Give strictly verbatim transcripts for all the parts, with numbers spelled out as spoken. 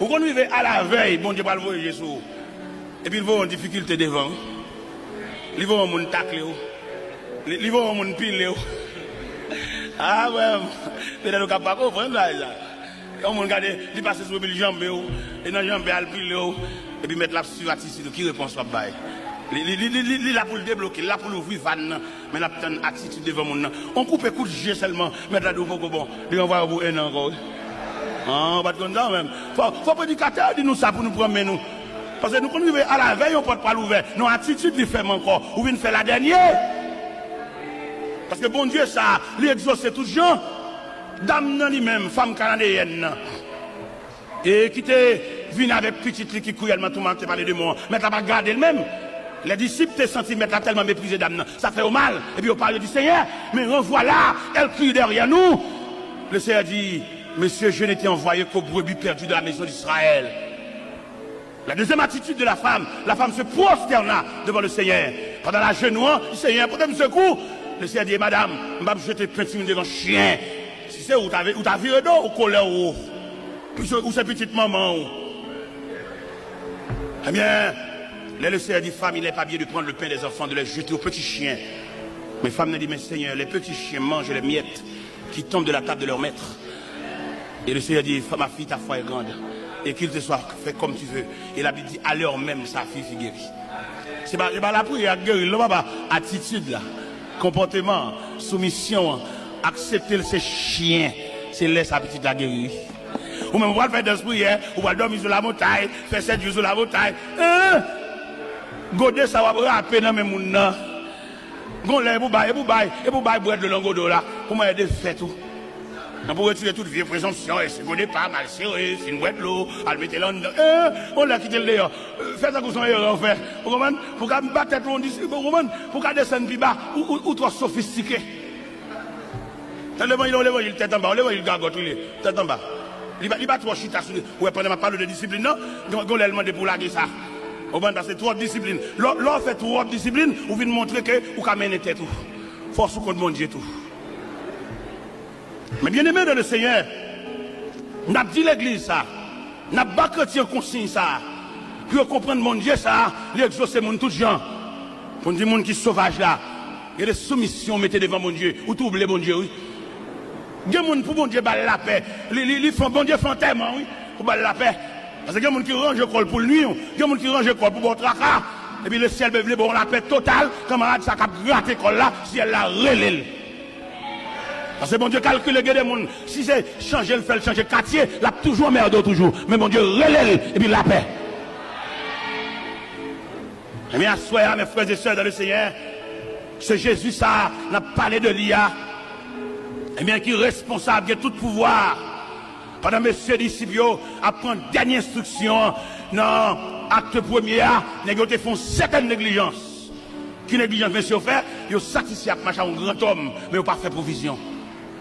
Ou konn rive alavèy Bondye pral voye je sou ou. Epi l voye yon difikilte devan ou. Li voye yon moun takle w. Li, li voye yon moun pile w. Ah, frè m. Petèt ou ka pa konprann bagay sa. Yon moun gade, li pase sou epi l janbe w. E nan janbe a, l pile w. Epi mèt la ap swiv atitid ou. Ki repons w ap bay? Li, li, li, li, li, li la pou l debloke, li la pou l ouvri vàn nan. Men l ap tann atitid devan moun nan. On koupe kout je sèlman, mèt la di w poko bon. Li ranvwaye w pou en an ankò, wi. Ah, ou pa t konn sa ou menm. Fò, fò predikatè a di nou sa pou nou pran men nou. Paske nou konn rive alavèy yon pòt pral ouvè. Non, atitid li fèmen ankò. Ou vin fè ladènye. Paske Bondye sa, li egzose tout jan. Dam nan li menm, fanm kanadeyèn nan. E ki te vin avèk pitit li ki kriyèlman toumante pa ledemon an. Mèt la pa gade l menm. Lè disip te santi mèt la tèlman meprize dam nan, sa fè yo mal. Epi yo pale, yo di, Seigneur, mais revoilà, elle crie derrière nous. Le Seigneur dit, Monsieur, je n'étais envoyé qu'aux brebis perdues de la maison d'Israël. La deuxième attitude de la femme, la femme se prosterna devant le Seigneur. Pandan l ajenou, Seigneur, pote m sekou. Le Seigneur dit, Madame, m p ap jete penti m devan chen. Si se ou, ou ta, ou ta vire do, ou kolè ou. Puiske ou se pitit manman ou. Ebyen, lè le Seigneur dit, Femme, il n'est pas bien de prendre le pain des enfants, de les jeter aux petits chiens. Men fanm nan di, Men Seigneur, les petits chiens mangent les miettes qui tombent de la table de leur maître. Et le Seigneur dit, Ma fille, ta foi est grande, et qu'il te soit fait comme tu veux. E Labib di, A lè menm, sa fini fè geri. Se pa, se pa lapriyè k geri l non, papa. Atitid la, konpòteman an, soumisyon an, aksepte l se chen. Se lè sa pitit la geri, wi. Ou menm, ou pral fè dans priyè, ou pral dòmi sou lamontay, fè sèt jou sou lamontay. Hein? Gode sa w ap rape nan men moun nan. Gon lè, e pou bay, e pou bay, e pou bay bwè dlo nan gode w la. Pou mwen, e defèt ou. Nan pou retire tout vye prezonpsyon, e se gode pa, mal sere, fin bwè dlo, al mete l anndan. Eh, gon lè kite l deyò. Fè tankou se yon erè w fè. Ou konprann? Pou ka bat tèt ou yon dis, ou konprann? Pou ka desann pi ba, ou, ou, ou twò sofistike. Nan levanjil, yon levanjil tèt anba, yon levanjil gagòt li ye, tèt anba. Li pa, li pa twò chita sou li. Ou wè, pandan m ap pale w de disiplin nan, gon, gon lè l mande pou w lage sa. Ou konprann? Paske twòp disiplin. Lè, lè w fè twòp disiplin, ou vin montre ke ou ka mennen tèt ou. Fòs ou kont Bondye tou. Men byeneme dan le Senyè, n ap di legliz sa, n ap ba kretyen konsiy sa, pou yo konprann Bondye sa, li egzose moun tout jan. Pou n di moun ki sovaj la, gen de soumisyon ou mete devan Bondye, ou twouble Bondye, wi. Gen moun pou Bondye ba l lapè, li, li, li fè, Bondye fè antèman, wi, pou ba l lapè. Paske gen moun ki ranje kò l pou l nwi w, gen moun ki ranje kò l pou ba w traka. Epi lesyèl vle ba w lapè total, kanmarad sa k ap grate kò l la, syèl la rele l. Paske Bondye kalkile gen de moun, si se chanje l fè l chanje katye, l ap toujou anmède w toujou. Men Bondye rele l, epi lapè. Ebyen, aswè a, mes frères et sœurs dans le Seigneur, se Jezi sa a, n ap pale de li a, ebyen, ki responsab, gen tout pouvwa. Pandan mesye disip yo ap pran dènye enstriksyon an nan Akte premye a, nèg yo te fè yon sètèn neglijans. Ki neglijans mesye yo fè? Yo satisfè ak mach a yon grandòm, men yo pa fè pwovizyon.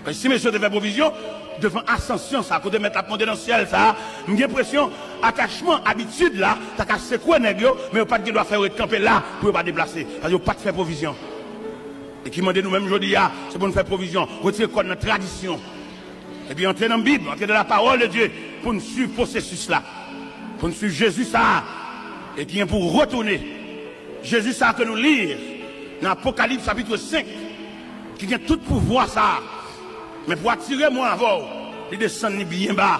Paske si mesye yo te fè pwovizyon, devan asansyon sa, kote mèt la ap monte nan syèl sa, m gen enpresyon atachman, abitid la, ta ka sekwe nèg yo, men yo pa t gen dwa fè yo ret kanpe la pou yo pa deplase, paske yo pa t fè pwovizyon. E ki mande nou menm jodi a, se pou n fè pwovizyon, retire kò n nan tradisyon. Epi antre nan Bib, antre nan la parole de Dieu, pou n swiv pwosesis la. Pou n swiv Jezi sa a, e ki gen pou retounen. Jezi sa a ke nou li nan Apokalips chapit senk, ki gen tout pouvwa sa a. Men pou atire mwen avè w, li desann li byen ba.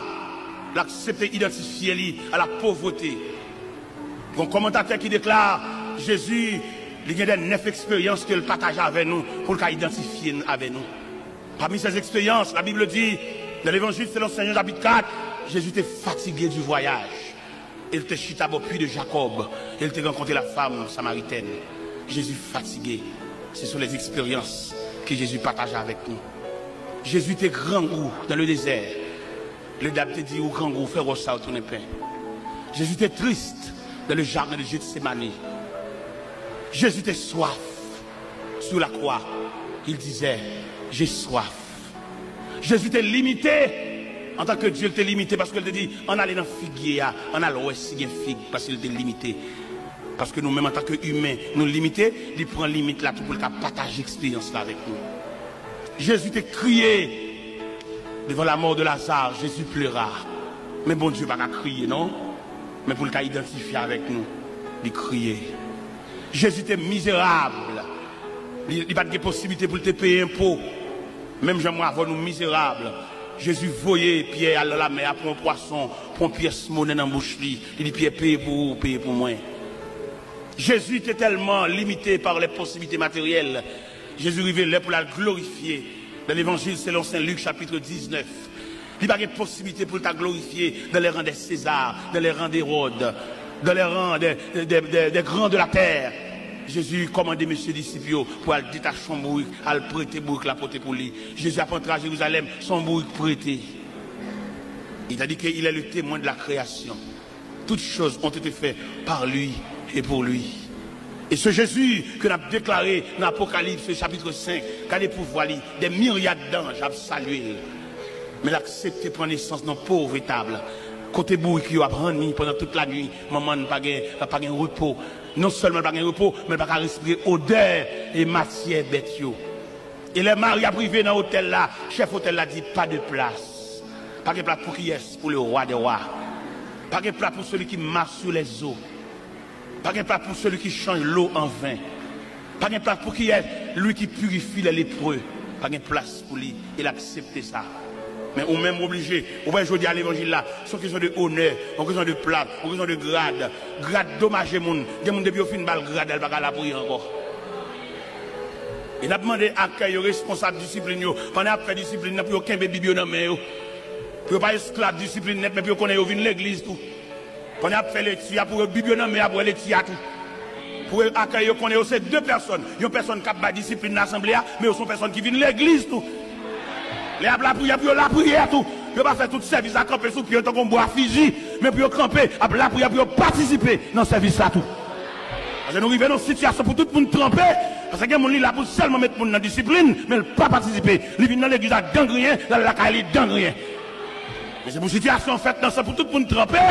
L aksepte idantifye li a la povreté. Gon kòmantatè ki deklare, Jezi, li gen de nèf eksperyans ke l pataje avè nou, pou l ka idantifye n avè nou. Parmi ces expériences, la Bible dit, dans l'Évangile selon Saint Jean chapitre quatre, Jésus était fatigué du voyage. Il était chita bò puits de Jacob. Il était rencontré la femme samaritaine. Jésus fatigué. Ce sont les expériences que Jésus partage avec nous. Jésus était grangou dans le désert. Lè dam te di ou grangou, fè wòch sa yo tounen pen. Jésus était triste dans le jardin de Gethsémané. Jésus était soif. Sur la croix, il disait, J'ai soif. Jezi te limite. Antanke Dye, li te limite paske l te di, ann ale nan figye a, ann al wè si gen fig, paske l te limite. Paske nou menm, antanke imen, nou limite, li pran limit la tou pou l ka pataje eksperyans la avèk nou. Jezi te kriye devan la mort de Lazare, Jésus pleura. Men Bondye pa ka kriye, non. Men pou l ka idantifye avèk nou, li kriye. Jezi te mizerab. Li, li pa t gen posiblite pou l te peye enpo. Menm jan mwen avè w nou mizerab, Jezi voye Pyè al nan lamè a, pran yon pwason, pran yon pyès monè nan bouch li. Li di, Pyè, peye pou ou, peye pou mwen. Jezi te tèlman limite pa lè posiblite materyèl, Jezi rive lè pou l al glorifye. Nan Levanjil selon Sen Lik, chapit diznèf, li pa gen posiblite pou l ta glorifye dans les rangs de César, dans les rangs d'Hérode, dans les rangs des, des, des, des grands de la terre. Jezi kòmande mesye disip yo pou al detache yon bourik, al prete bourik la pote pou li. Jezi ap antre a Jerizalèm, se yon bourik prete. Li ta di ke il est le témoin de la création. Toutes choses ont été faites par lui et pour lui. E se Jezi ke n ap deklare nan Apokalips chapit senk, gade pouvwa li, des myriades d'anges ap salye l. Men l aksepte pran nesans nan pov etab, kote bourik yo ap ranni pandan tout lanwit, manman n pa gen, pa gen repo. Non sèlman l pa gen repo, men l pa ka respire odè e matyè bèt yo. E lè Mari ap rive nan otèl la, chèf otèl la di, pas de place. Pa gen plas pou kiyès? Pour le roi des rois. Pa gen plas pour celui qui marche sur les eaux. Pa gen plas pour celui qui change l'eau en vin. Pa gen plas pou kiyès? Lui qui purifie les lépreux. Pa gen plas pou li. E l aksepte sa. Men ou menm ou oblije. Ou wè jodi a levanjil la, se yon kesyon de onè, yon kesyon de plas, yon kesyon de grad. Grad domaje moun. Gen moun depi yo fin ba l grad la, l pa ka lapriyè ankò. E n ap mande akèy yo, responsab disiplin yo, pandan y ap fè disiplin nan, pou yo kenbe Bib yo nan men yo. Pou yo pa esklav disiplin nèt, men pou yo konnen yo vin legliz tou. Pandan y ap fè lekti a, pou yo Bib yo nan men y ap wè lekti a tou. Pou yo akèy yo konnen yo se de pèsòn. Yon pèsòn k ap bay disiplin nan asanble a, men yo se yon pèsòn ki vin legliz tou. Lè y ap lapriyè, pou yo lapriyè tou. Pou yo pa fè tout sèvis la kanpe sou pye yo tankou yon bwa fizi, men pou yo kanpe, ap lapriyè, pou yo patisipe nan sèvis la tou. Paske nou rive nan yon sitiyasyon pou tout moun tranpe. Paske gen moun li la pou sèlman met moun nan disiplin, men l pa patisipe. Li vin nan legliz la gangriyen, l al lakay li gangriyen. Men se pou sitiyasyon fèt nan sa pou tout moun tranpe.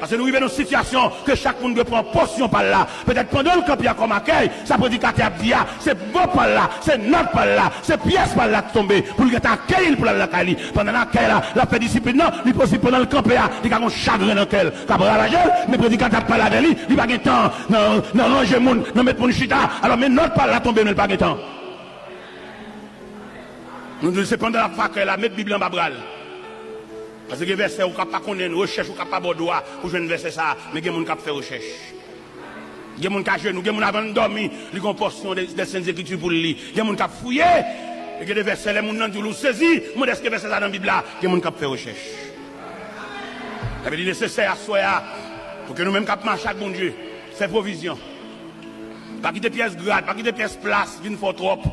Paske nou rive nan yon sitiyasyon ke chak moun dwe pran pòsyon pa l la. Petèt pandan l kanpe a kòm akèy, sa predikatè ap di a, se mo pa l la, se nòt pa l la, se pyès pa l la k tonbe pou l gentan akeyi l pou l al lakay li. Pandan l akèy la, l ap fè disiplin nan, li posib pandan l kanpe a, li ka gen yon chagren nan kè l k ap ravaje l, men predikatè ap pale avè li, li pa gen tan nan, nan ranje moun, nan met moun chita. Alò, men nòt pa l la tonbe, men l pa gen tan. Nou di se pandan l ap fè akèy la, met Bib la anba bra l. Paske gen vèsè ou ka pa konnen, rechèch ou ka pa ba w dwa pou jwenn vèsè sa a, men gen moun k ap fè rechèch. Gen moun k ajenou, gen moun avan l dòmi, li gen yon pòsyon de, de Sent Ekriti pou l li. Gen moun k ap fouye, e gen de vèsè, lè moun nan di w, ou sezi, ou mande èske vèsè sa nan Bib la, gen moun k ap fè rechèch. Ebyen, li nesesè aswè a, pou ke nou menm k ap mache ak Bondye, fè pwovizyon. Pa kite pyès grad, pa kite pyès plas vin fè w twòp.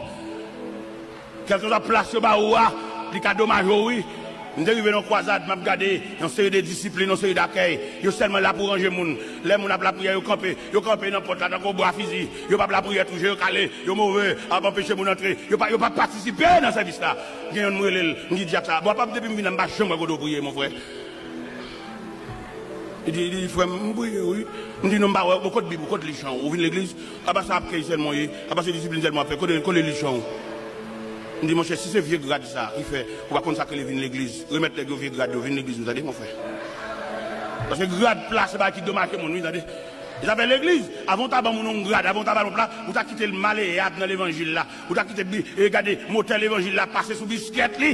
Kèlkeswa plas yo ba ou a, li ka domaje w, wi. M te rive nan yon kwazad, m ap gade yon seri de disiplin, yon seri dakèy. Yo sèlman la pou ranje moun. Lè moun ap lapriyè, yo kanpe. Yo kanpe nan pòt la tankou yon bwa fizi. Yo p ap lapriyè tou, je yo kale, yo move, ap anpeche moun antre. Yo pa, yo pa patisipe nan sèvis la. Gen youn m rele l, m di dyak sa, bon, apa depi m vin la, m pa janm wè kote w priye, mon frè. Li di, li di, frè m, m priye, wi. M di, non, m pa wè, bon, kot Bib ou, kot li chan ou, ou vin legliz? Apa sa ap kèy sèlman w ye, apa se disiplin sèlman w ap fè, kote, kote li chan ou? M di, monchè, si se vye grad sa ki fè ou pa konn sa k rele vin legliz, remèt nèg yo vye grad yo, vin legliz nou, tande, mon frè. Paske grad plas se bagay ki domaje moun, wi, tande. E sa fè legliz, avan w ta ban moun yon grad, avan w ta ba l yon plas, ou ta kite l maleyab nan levanjil la. Ou ta kite bi-, e gade, motè levanjil la pase sou biskèt li.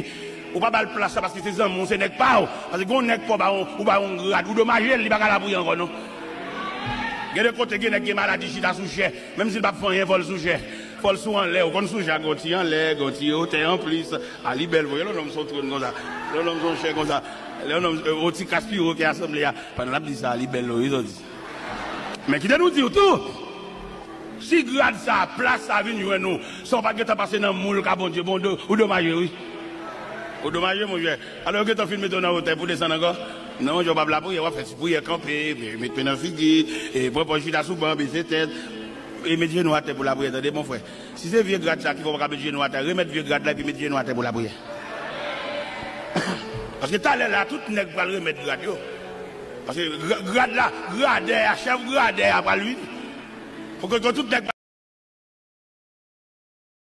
Ou pa ba l plas la paske se zanmi w, se nèg pa w. Paske gen yon nèg pa w ba yon, ou ba yon grad, ou domaje l, li pa ka lapriyè ankò non. Gen de kote, gen nèg gen maladi chita sou chè. Menm si l p ap fè anyen, fò l sou chè. Fò l sou anlè, ou konn sou chè a, gen yon ti anlè, gen yon ti otè anplis. A li bèl vre, lè yon nonm sou yon twòn konsa. Lè yon nonm sou yon chè konsa. Lè yon nonm, e, yon ti kaspiwo ki asanble a. Pandan l ap di sa, li bèl vre, wi, sa w di. Men kite nou di w tou, si grad sa, plas sa vin jwenn ou, san w pa t gentan pase nan moul ka Bondye, bon, ou do-, ou domaje, wi. Ou domaje, monchè. Alò, yo gentan fin mete w nan otè pou desann ankò? Non, monchè, w p ap lapriyè, w ap fè ti priyè kanpe, met men nan figi, e pran pòz chita sou ban, bese tèt, e met jenou atè pou lapriyè, tande, mon frè. Si se vye grad sa ki fè w pa ka met jenou atè, remèt vye grad la epi met jenou atè pou lapriyè. Paske talè la, tout nèg pral remèt grad yo. Paske gra-, grad la, gradè a, chèf gradè a pral vini. Fòk yo tout nèg